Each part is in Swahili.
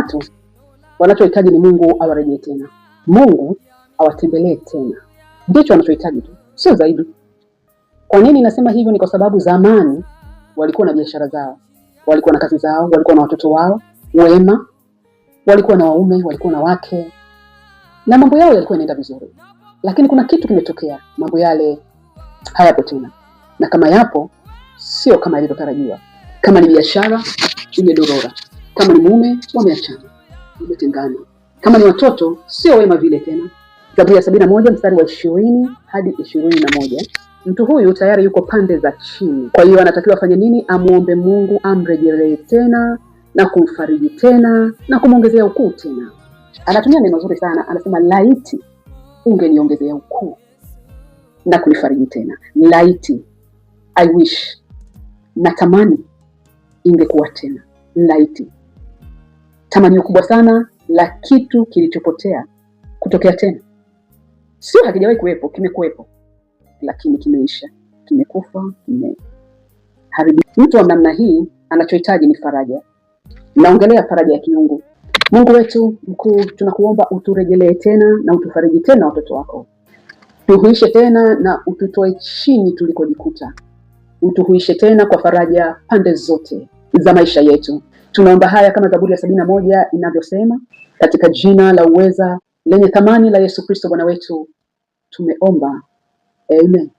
watu wanachohitaji ni Mungu awarejee tena, Mungu awatembelee tena, ndicho wanachohitaji tu, sio zaidi. Kwa nini nasema hivyo? Ni kwa sababu zamani walikuwa na biashara zao, walikuwa na kazi zao, walikuwa na watoto wao wema, walikuwa na waume, walikuwa na wake, na mambo yao yalikuwa yanaenda vizuri, lakini kuna kitu kimetokea, mambo yale hayapo tena, na kama yapo sio kama ilivyotarajiwa. Kama ni biashara imedorora, kama ni mume wameachana, wametengana, kama ni watoto sio wema vile tena. Zaburi ya 71 mstari wa 20 hadi 21. Mtu huyu tayari yuko pande za chini, kwa hiyo anatakiwa afanye nini? Amwombe Mungu amrejelee tena na kumfariji tena na kumwongezea ukuu tena. Anatumia neno zuri sana, anasema laiti ungeniongezea ukuu na kunifariji tena. Laiti, I wish, natamani ingekuwa tena. Laiti, tamanio kubwa sana la kitu kilichopotea kutokea tena. Sio hakijawahi kuwepo, kimekuwepo, lakini kimeisha, kimekufa, kimeharibika. Mtu wa namna hii anachohitaji ni faraja. Naongelea faraja ya kiungu. Mungu wetu mkuu, tunakuomba uturejelee tena na utufariji tena watoto wako, tuhuishe tena na ututoe chini tulikojikuta, utuhuishe tena kwa faraja pande zote za maisha yetu. Tunaomba haya kama Zaburi ya 71 inavyosema, katika jina la uweza lenye thamani la Yesu Kristo Bwana wetu tumeomba, amen.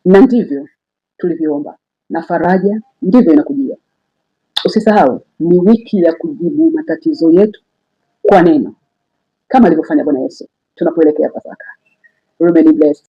Na ndivyo tulivyoomba, na faraja ndivyo inakujia. Usisahau, ni wiki ya kujibu matatizo yetu kwa neno, kama alivyofanya Bwana Yesu tunapoelekea Pasaka. Remain blessed.